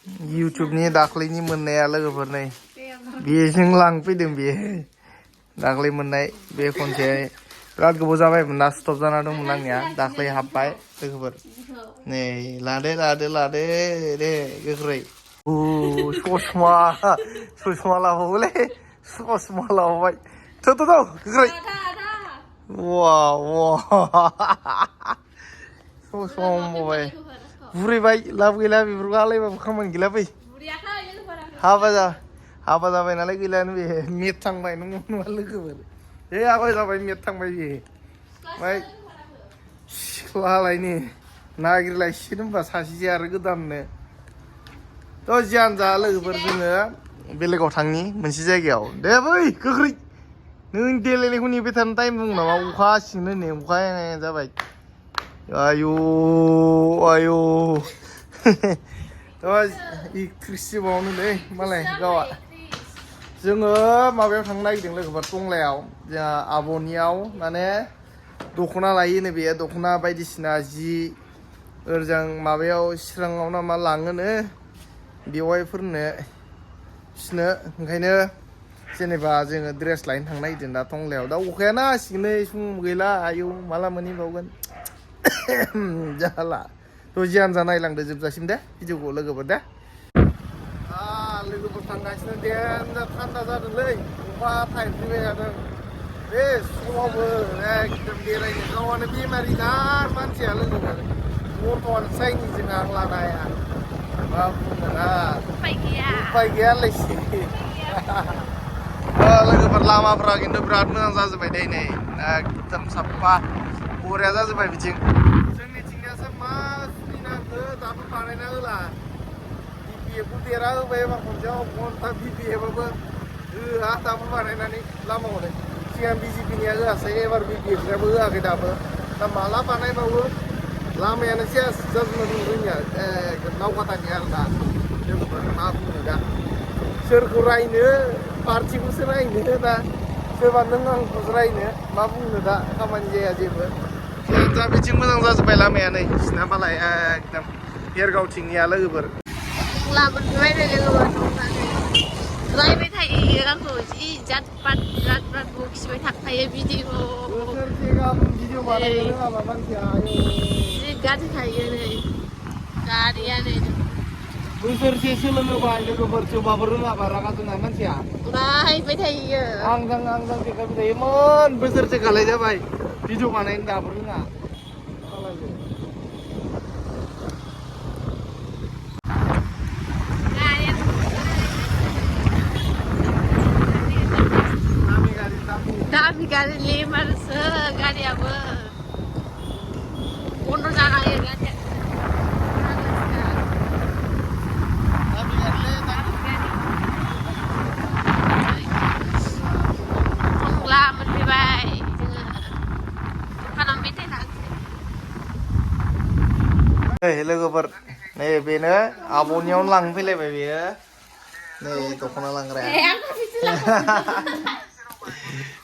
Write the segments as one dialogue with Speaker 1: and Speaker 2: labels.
Speaker 1: इउटुबनि दाख्लैनि मोननाया लोगोफोर नै बेजों लांफैदों बेयो दाख्लै मोननाय बे खनसे बिराद गोबाव जाबायमोन ना स्टप जाना दंमोन आंनिया दाख्लै हाबबाय लोगोफोर नै लादो लादो लादो दे गोख्रै ससमा ससमा लाबावबायलै ससमा लाबावबाय थौ गोख्रै वा वा ससमा हमबावबाय बुरैबाय लाब गैला बेफोरखौ आलायबाबो खामानि गैला बै हाबा जाबाय नालाय गैलानो बे मेट थांबाय नङा लोगोफोर बे हाबा जाबाय मेट थांबाय बे ओमफ्राय सिख्लालायनि नागिरलायसिगोन होनबा सासेजों आरो गोदाननो थ' जियानो जा लोगोफोर जोङो बेलेगाव थांनि मोनसे जायगायाव दे बै गोख्रै नों देलायनायखौ नेबाय थानो टाइम दं नामा अखा हासिगोन नै अखा जाबाय आयु आयु इक्रिसिबावनोलै मालाय गावआ जोङो माबायाव थांनो नागिरदों लोगोफोर टंलायाव जोंहा आब'नियाव माने दख'ना लायोनो बेयो दख'ना बायदिसिना जि ओरैजों माबायाव चिराङाव ना मा लाङोनो बेवाइफोरनो फिसिनो ओंखायनो जेनेबा जोङो ड्रेस लायनो थांनो नागिरदों दा टंलायाव दा अखायानो हासिगोन नै सम गैला आयौ माला मोनहैबावगोन जाला थ' जियानो जा नायलांदो जोबजासिम दे भिडिअखौ लोगोफोर दे लोगोफोर थांगासिनो देन्जार थान्दा जादोंलै अखा थाइफ्रिबाय थादों बे समावबो एकदम बेरायनो गावआनो बेमारि गार मानसिया लोगोफोर मट'आनो चाइनिज जों आं लानो हाया मा बुंनो ना उफाय गैयालायसि लोगोफोर लामाफ्रा खिन्थु बिराद मोजां जाजोब्बाय दे नै एकदम साफा बरिया जाजोब्बाय बिथिं जोंनिथिंनियासो मा सुनिनांगौ दाबो बानायना होला बिपिएफखौ देरा होबाय एबार खनसेयाव घन्टा बिपिएफआबो होआ दाबो बानायनानै लामा हरो सिगां बिजेपिनिया होआसै एबार बिपिएफनियाबो होआखै दाबो दा माला बानायबावो लामायानो सेस जाजोबना दं जोंनिया नावकाटानि आरो दा लोगोफोर मा बुंनो दा सोरखौ रायनो पार्टिखौसो रायनो दा सोरबा नों आंखौसो रायनो मा बुंनो दा खामानि जाया जेबो दा बिथिं मोजां जाजोब्बाय लामाया नै सिना मालाय एकदम भेरगावथिंनिया लोगोफोर
Speaker 2: रायबाय थायो आंखौ जि जात पात बखिबाय थाखायो भिडिअ
Speaker 1: बोसोरसे गाहाम भिडिअ बानायनो रोङाबा मानसिया
Speaker 2: जि गाज्रि थायो नै गारिया नै
Speaker 1: बोसोरसे सोलोङोबाय लोगोफोर थेवबाबो रोङाबा रागा जोंना मानसिया
Speaker 2: रायबाय थायो
Speaker 1: आंजों देखायबाय थायो इमान बोसोरसे खालाय जाबाय भिडिअ बानायनो दाबो रोङा
Speaker 2: दामि गारि लेमारसो गारियाबो बन्द' जाखायो गारिया टंला मोनफैबाय जोङो दखानाव मेथाइ थांसै
Speaker 1: लोगोफोर नै बेनो आब'नियावनो लांफैलायबाय बेयो नै दख'ना लांग्राया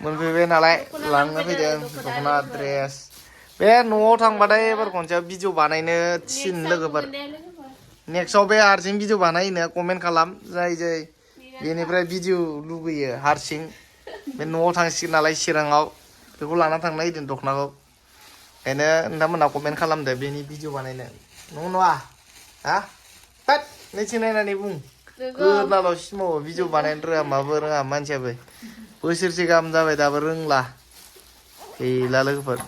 Speaker 1: मोनफैबाय नालाय लांनो फैदों दख'ना ड्रेस बे न'आव थांबाथाय एबार खनसेयाव भिडिअ बानायनो थिन लोगोफोर नेक्स्टआव बे हारसिं भिडिअ बानायनो कमेन्ट खालाम जाय बेनिफ्राय भिडिअ लुगैयो हारसिं बे न'आव थांसिगोन नालाय चिराङाव बेखौ लाना थांनो नागिरदों दख'नाखौ ओंखायनो नोंथांमोनहा कमेन्ट खालामदो बेनि भिडिअ बानायनो नङा हा होद नैथिं नायनानै बुं गोदनाल'सो मावो भिडिअ बानायनो रोङा माबो रोङा मानसियाबो बोसोरसे गाहाम जाबाय दाबो रोंला गैला लोगोफोर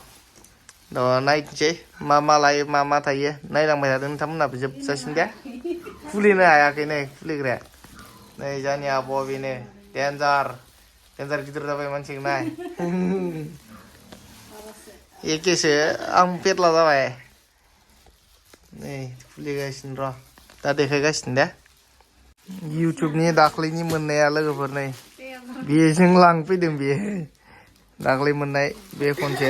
Speaker 1: दा नायनोसै मा लायो मा थायो नायलांबाय थादों नोंथांमोनहाबो जोबजासिम दे खुलिनो हायाखै नै खुलिग्राया नै जोंनि आब'आ बेनो देन्जार गिदिर जाबाय मानसिखौ नाय एखेसो आं फेत्ला जाबाय नै खुलिगासिनो र' दा देखायगासिनो दे इउटुबनि दाख्लैनि मोननाया लोगोफोर नै बेजों लांफैदों बेयो दाख्लै मोननाय बे खनसे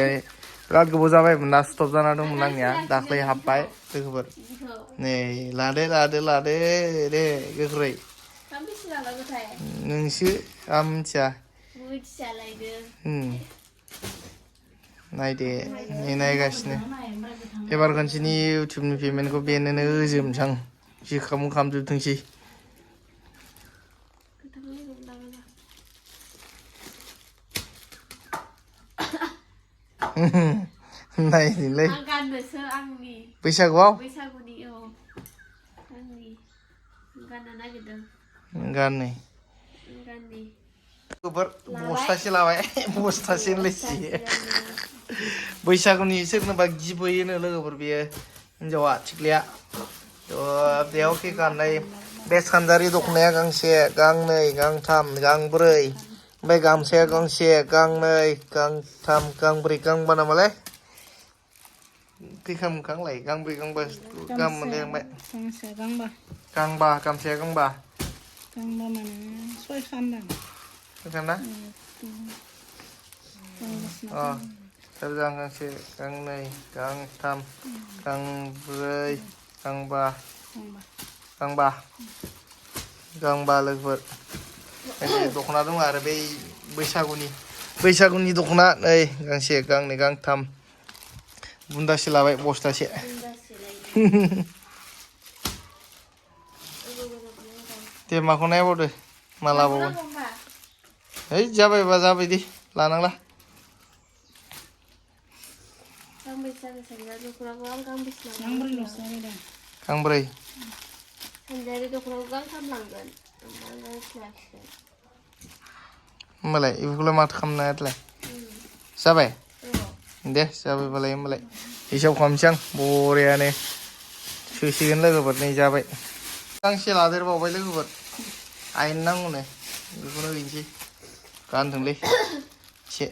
Speaker 1: बिराद गोबाव जाबायमोन ना स्टप जाना दंमोन आंनिया दाख्लै हाबबाय लोगोफोर नै लादो दे गोख्रै नोंसो आं मिथिया नायदो नायगासिनो एबार खनसेनि इउटुबनि पेमेन्टखौ बेनोनो होजोबनोसै आं जि खालामजोबथोंसै नायनोलै
Speaker 2: आं गाननोसो आंनि
Speaker 1: बैसागुआव
Speaker 2: बैसागुनि आंनि गाननो नागिरदों
Speaker 1: गाननै
Speaker 2: गाननि
Speaker 1: गोबोर बस्थासे लाबाय बस्थासे होनलायसि बैसागुनि सोरनोबा गिफ्ट होयोनो लोगोफोर बेयो हिनजावा थिख्लिया बेयाव के गाननाय बे सानजारि दख'नाया गांसे गांनै गांथाम गांब्रै ओमफ्राय गामसाया गांसे गांनै गांथाम गांब्रै गांबा नामालाय खैखान मोखांलाय गांब्रै गांबा गाहाम मोनलायलांबाय गांबा गामसाया गांबा
Speaker 3: माने सयखान दां
Speaker 1: सयखान ना गांसे गांनै गांथाम गांब्रै गांबा लोगोफोर दख'ना दङ आरो बै बैसागुनि दख'ना नै गांसे गांनै गांथाम बुन्दासे लाबाय बस्थासे दे माखौ नायबावदो मा लाबावो है जाबायबा जाबाय दे लानांला गांब्रै
Speaker 2: सानजारि दख'नाखौ गांथाम लांगोन
Speaker 1: होमबालाय बेफोरखौलाय माथो खालामनो हायालाय जाबाय दे जाबायबालाय होमबालाय हिसाब खालामसै आं बरियानो सोसिगोन लोगोफोर नै जाबाय गांसे लादेरबावबाय लोगोफोर आयन नांगौनो बेखौनो हैनोसै गानथोंलै एसे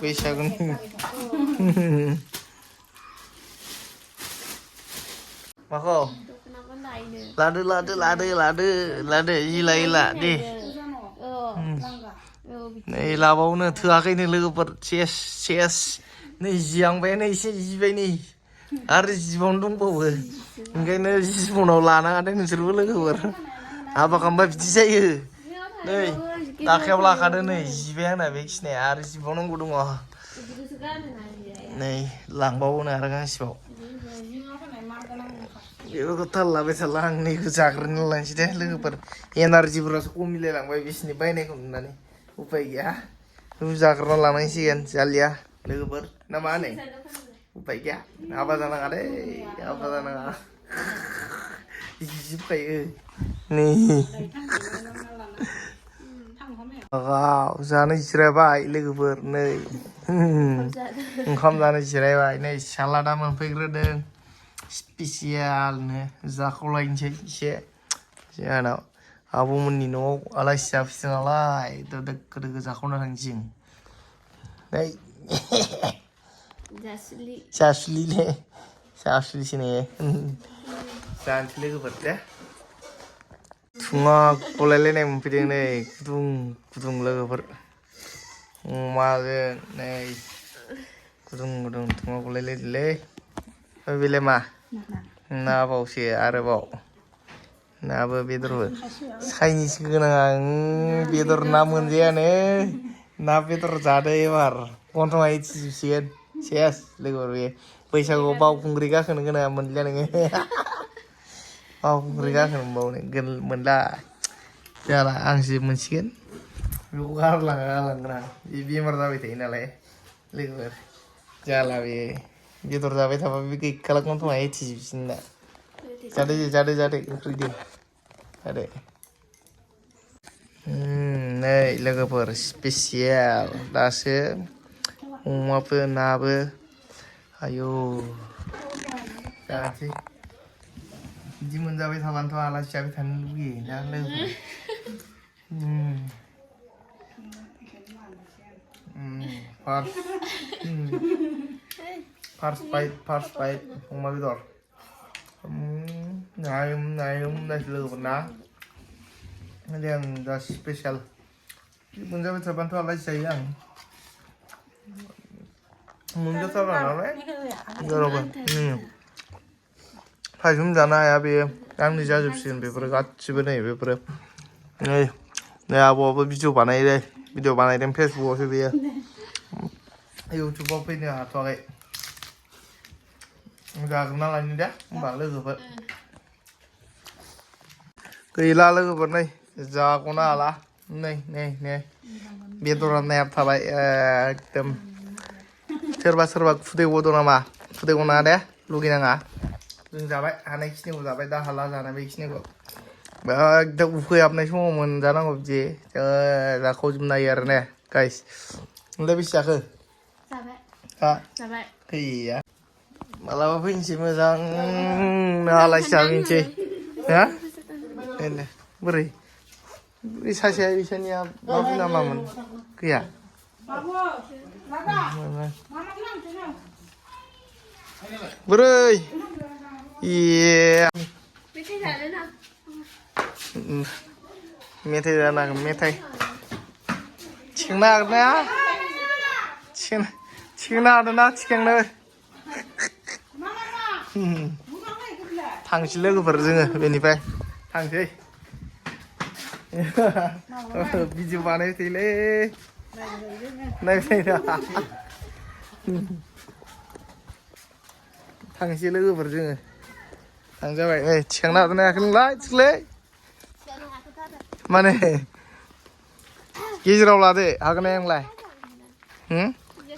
Speaker 1: बैसागुनि माखौ लादो इला दे नै लाबावनो थोआखैनो लोगोफोर सेस नै जिहांबाय नै एसे जिबाय नै आरो जिबावनो दंबावो ओंखायनो जिबनाव लानाङा दे नोंसोरबो लोगोफोर हाबा खालामबा बिदि जायो नै दाखायाव लाखादो नै जिबाय आंना बे खिनाया आरो जिबावनांगौ दङ नै लांबावोनो आरो गांसेबाव बेफोरखौ थाल लाबाय थाला आं नैखौ जाग्रोना लानोसै दे लोगोफोर एनारजिफोरासो खमिलायलांबाय बिसिनि बायनायखौ नुनानै उपाय गैया बेखौ जाग्रोना लानांसिगोन जालिया लोगोफोर ना मा होनो उपाय गैया हाबा जानाङा दे हाबा जानाङा जिजोबखायो नै जानो जिरायबाय लोगोफोर नै ओंखाम जानो जिरायबाय नै सालादा मोनफैग्रोदों स्पेसियालनो जाखावलायनोसै एसे जोंहानाव आब'मोननि न'आव आलासि जाफैदों नालाय दोखो दोखो जाखावना थांसै नै जासुलिसो ने जानोसै लोगोफोर दे थुङा गलायलायनाय मोनफैदों नै गुदुं लोगोफोर अमाजों नै गुदुं थुङा गलायलायदोंलै बेलाय मा ना बावसो आरोबाव नाबो बेदरबो चाइनिस गोनाङा बेदर ना मोनजायानो ना बेदर जादो एबार गन्थंआ इथिजोबसिगोन सेस लोगोफोर बे बैसागुआव बावखुंग्रि गाखोनो गोनाङा मोनलिया नोङो बावखुंग्रि गाखोनो मोनला जाला आंसो मोनसिगोन बेखौ गारलांगोन आं बे बेमार जाबाय थायो नालाय लोगोफोर जाला बे बेदर जाबाय थाबा बे गैखाला गन्थंआ इथिजोबसिगोन दा जादो गोख्रैदो जादो नै लोगोफोर स्पेसियेल दासो अमाबो नाबो आयौ जानोसै बिदि मोनजाबाय थाबानोथ' आलासि जाबाय थानो लुगैयो ना लोगोफोर फार्स्ट बाइट अमा बेदर नायम लोगोफोर ना आं दा स्पेसियेल मोनजाबाय थाबानोथ' आलासि जायो आं मोनजाथारा नालाय जेरावबो थाइजौम जानो हाया बेयो आंनि जाजोबसिगोन बेफोरो गासिबो नै बेफोरो नै आब'आबो भिडिअ बानायो भिडिअ बानायदों फेसबुकआवसो बेयो इउटुबाव फैनो हाथ'वाखै जाग्रोना लायनो दे होमबा लोगोफोर गैला लोगोफोर नै जाग'नो हाला नै बेदरा नायाब थाबाय एकदम सोरबा खुदै गदो नामा खुदै गनाङा दे लुगैनाङा जों जाबाय हानायखिनिखौ जाबाय दा हाला जानाय बेखिनिखौ एकदम उखैहाबनाय समाव मोनजानांगौ बिदि जाखावजोबनो हायो आरो ने गाइस नोंलाय बेसे जाखो
Speaker 2: जाबाय
Speaker 1: गैया मालाबा फैनोसै मोजां आलासि जाहैनोसै हा बोरै सासेया बिसानिया माबो नामामोन गैया बोरै मेथाइ जानो हागोन मेथाइ थिखांनो हागोन ना थिखांनो हादों ना थिखांनो थांसै लोगोफोर जोङो बेनिफ्राय थांसै भिडिअ बानायसैलै नायसै थांसै लोगोफोर जोङो थांजाबाय नै थिखांनो हादों ना हायाखै नोंलाय थिखलै माने गेजेराव लादो हागोन ना नोंलाय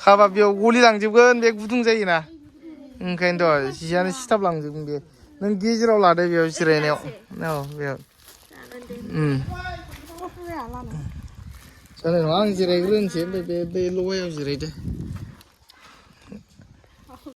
Speaker 1: खाबा बेयाव गलि लांजोबगोन बे गुदुं जायोना ओंखायनोथ' जियानो सिथाब लांजोबगोन बे नों गेजेराव लादो बेयाव जिरायनायाव औ बेयाव जानाय नङा आं जिरायग्रोनोसै ओमफ्राय बे लवायाव जिरायदो